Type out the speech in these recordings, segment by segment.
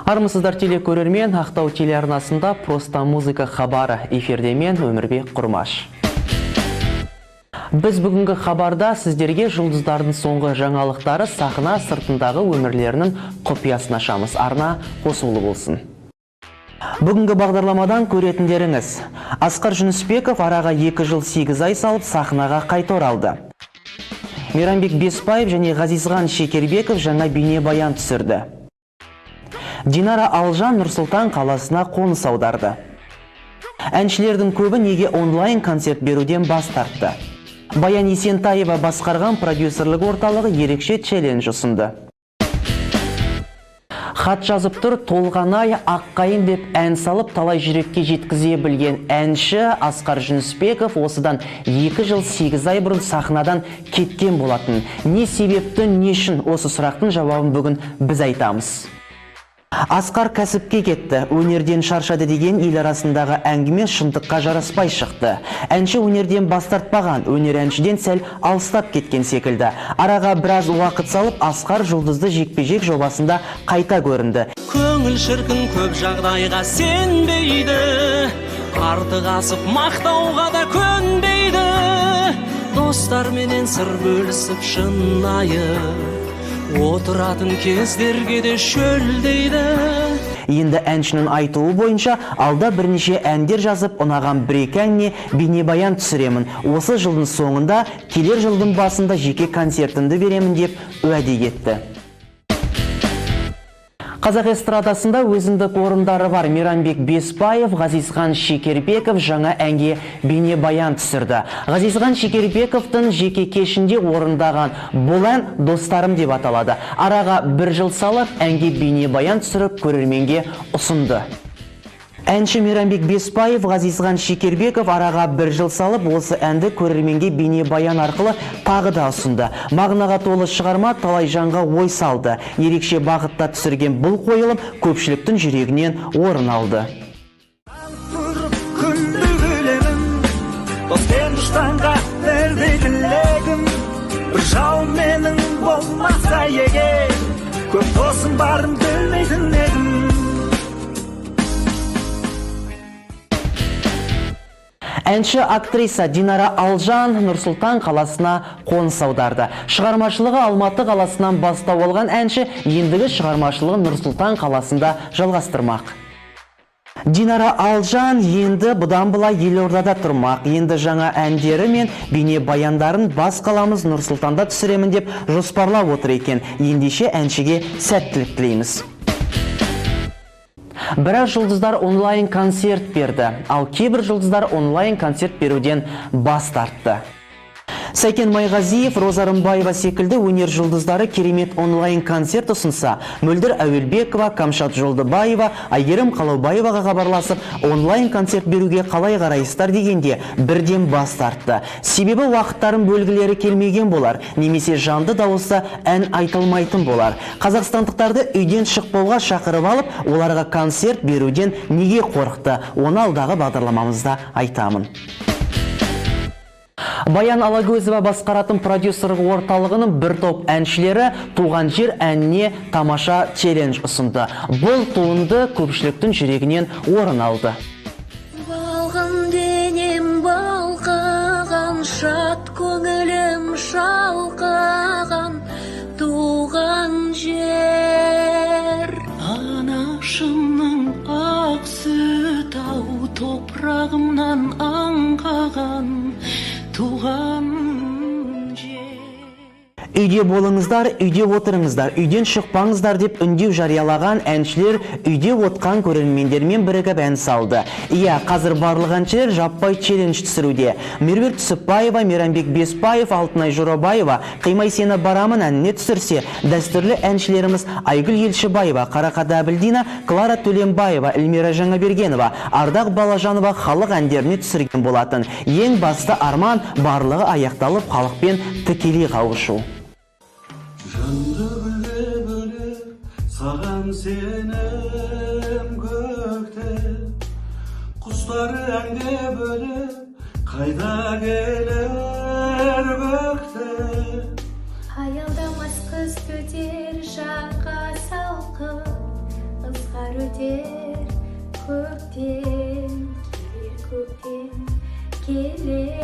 Армысыздар, телекөрермен! Ақтау телеарнасында «Просто музыка» хабары, эфирде мен, Өмірбек Құрмаш. Біз бүгінгі хабарда сіздерге жұлдыздардың соңғы жаңалықтары, сахна сыртындағы өмірлерінің құпиясын ашамыз. Арна қосулы болсын. Бүгінгі бағдарламадан көретіндеріңіз: Асқар Жүнісбеков араға 2 жыл 8 ай салып сахнаға қайта оралды. Мейрамбек Беспаев және Ғазизхан Шекербеков жаңа бейнебаян түсірді. Динара Алжан Нұрсұлтан қаласына қоныс аударды. Әншілердің көбі неге онлайн концерт беруден бас тартты? Баян Есентаева басқарған продюсерлік орталығы ерекше челлендж ұсынды. Хат жазып тұр Толғанай, Аққайын деп ән салып, талай жүрекке жеткізе білген әнші Асқар Жүнісбеков осыдан 2 жыл 8 ай бұрын сахнадан кеткен болатын. Не себепті, не үшін? Осы сұрақтың жауабын бүгін біз айтамыз. Асқар кәсіпке кетті, өнерден шаршады деген ел арасындағы әңгіме шындыққа жараспай шықты. Әнші өнерден бас тартпаған, өнер әншіден сәл алыстап кеткен секілді. Араға біраз уақыт салып, Асқар жұлдызды жекпе-жек жобасында қайта көрінді. Көңіл шіркін көп жағдайға сенбейді, артық асып мақтауға да көнбейді. Достарменен сыр бөлісіп, шынайы отыратын кездерге де шөлдейді. Енді әншінің айтуы бойынша, алда бірнеше әндер жазып, ұнаған бір екі әніне бейнебаян түсіремін. Осы жылдың соңында, келер жылдың басында жеке концертімді беремін деп уәде етті. Қазақ эстрадасында өзіндік орындары бар Мейрамбек Беспаев, Ғазизхан Шекербеков жаңа әнге бейнебаян түсірді. Ғазизхан Шекербековтың жеке кешінде орындаған бұл ән «Достарым» деп аталады. Араға бір жыл салып, әнге бейнебаян түсіріп, көрерменге ұсынды. Әнші Мейрамбек Беспаев, Ғазизхан Шекербеков араға бір жыл салып, осы әнді көрерменге бейнебаян арқылы тағы да ұсынды. Мағынаға толы шығарма талай жанға ой салды. Ерекше бағытта түсірген бұл қойылым көпшіліктің жүрегінен орын алды. Тұрып күнді күлемін, дос пен дұшпанға бірдей тілегім. Бір жауым менің болмаса егер, көп досым барын білмейтін едім. Әнші актриса Динара Алжан Нұрсұлтан қаласына қоныс аударды. Шығармашылығы Алматы қаласынан бастау алған әнші ендігі шығармашылығын Нұрсұлтан қаласында жалғастырмақ. Динара Алжан енді бұдан былай елордада тұрмақ. Енді жаңа әндері мен бейне баяндарын бас қаламыз Нұрсұлтанда түсіремін деп жоспарлап отыр екен. Ендеше әншіге сәттілік тілейміз. Біраз жұлдыздар онлайн концерт берді, ал кейбір жұлдыздар онлайн концерт беруден бас тартты. Сәкен Майғазиев, Роза Рымбаева секілді өнер жұлдыздары керемет онлайн концерт ұсынса, Мөлдір Әуелбекова, Камшат Жолдыбаева, Әйгерім Қалаубаеваға хабарласып, онлайн концерт беруге қалай қарайсыздар дегенде бірден бас тартты. Себебі уақыттарын бөлгілері келмеген болар, немесе жанды дауыста ән айтылмайтын болар. Қазақстандықтарды үйден шықпауға шақырып алып, оларға концерт беруден неге қорықты? Оны алдағы бағдарламамызда айтамын. Баян Алагөзова басқаратын продюсерлік орталығының бір топ әншілері «Туған жер» әніне тамаша челлендж ұсынды. Бұл туынды көпшіліктің жүрегінен орын алды. Балғын денем балқыған, шат көңілім шалқыған туған жер. Анашымның ақ сүт ау, топырағымнан аңқыған туған жер. Үйде болыңыздар, үйде отырыңыздар, үйден шықпаңыздар деп үндеу жариялаған әншілер үйде отқан көрермендермен бірігіп ән салды. Иә, қазір барлық әншілер жаппай челлендж түсіруде. Меруерт Түсіпбаева, Мейрамбек Беспаев, Алтынай Жорабаева «Қимай сені барамын» әніне түсірсе, дәстүрлі әншілеріміз Айгүл Елшібаева, Қарақат Әбілдина, Клара Төленбаева, Эльмира Жаңабергенова, Ардақ Балажанова халық әндеріне түсірген болатын. Ең басты арман – барлығы аяқталып, халықпен тікелей қауышу. Жанды гүлге бөлеп, саған сенім көктеп, құстары әнге бөлеп, қайда келер көктем? Аялдамас қыз өтер жаққа, салқын ызғар. Өтер көктем келер, көктем келер.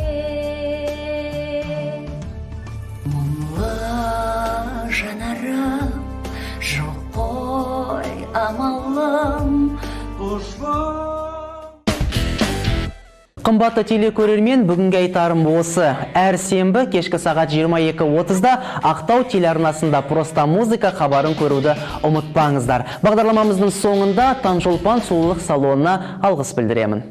Мұңлы жанарым, жоқ қой амалым. Қош бол. Қымбатты телекөрермен, бүгінгі айтарым осы. Әр сенбі кешкі сағат 22:30-да Ақтау телеарнасында «Просто музыка» хабарын көруді ұмытпаңыздар. Бағдарламамыздың соңында Таңшолпан сұлулық салонына алғыс білдіремін.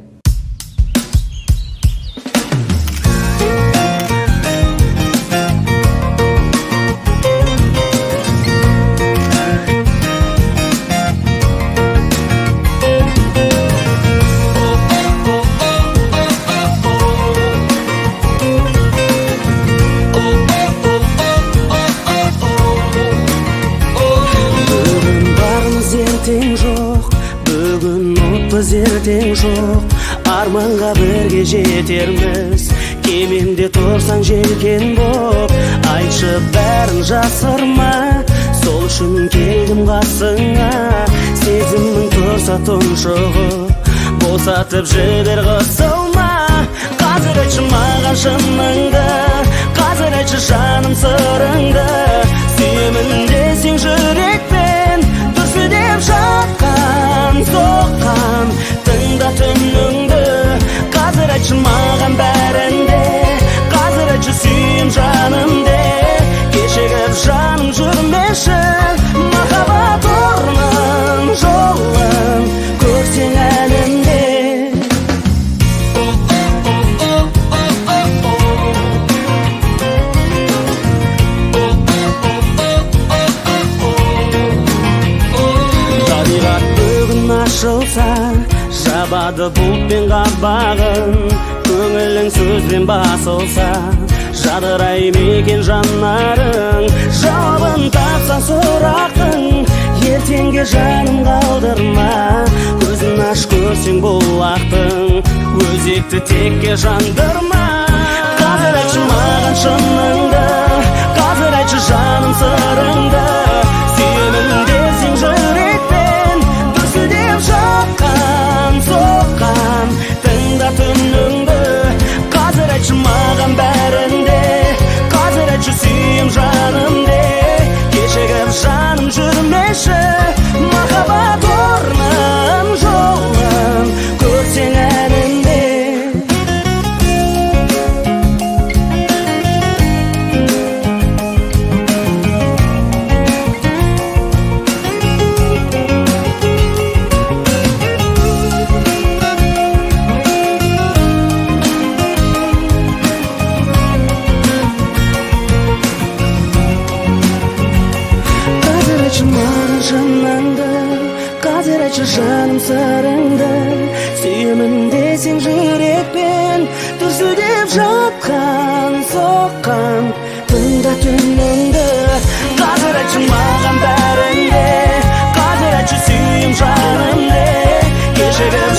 Бүгін бармыз, ертең жоқ. Бүгін ұтпыз, ертең жоқ. Арманға бірге жетерміз. Кемемде тұрсаң желкен боп. Айтшы, бәрін жасырма. Сол үшін келдім қасыңа. Сезімің тұрса тұншығып, босатып жібер, қысылма. Қазір айтшы маған шыныңды, қазір айтшы, жаным, сырыңды. Сүйемін десең жүрекпен, дүрсілдеп жатқан соққан, тыңда түніңді. Қазір айтшы маған бәрін де, қазір айтшы, сүйем, жаным де. Кешігіп, жаным, жүрмеші. Махаббат орнын, жолын көрсең әлемде. Табиғат бүгін ашылса, жабады бұлтпен қабағын. Көңілің сөзбен басылса, жадырай мекен жанарың. Жауабын тапсаң сұрақтың, ертеңге, жаным, қалдырма. Көзін аш, көрсең бұлақтың, өзекті текке жандырма. Қазір айтшы маған шыныңды, қазір айтшы, жаным, сырыңды. Сүйемін десең жүрекпен, дүрсілдеп жатқан соққан, тыңда түніңді. Қазір айтшы маған бәрін де, қазір айтшы, сүйем, жаным де. Кешігіп, жаным, жүрмеші. Махаббат орнын, жолын көрсең әлемде. Қазір айтшы маған шыныңды, қазір айтшы, жаным, сырыңды. Сүйемін десең жүрекпен, дүрсілдеп жатқан соққан, тыңда түніңді. Қазір айтшы маған бәрін де, қазір айтшы, сүйем, жаным де. Кешігіп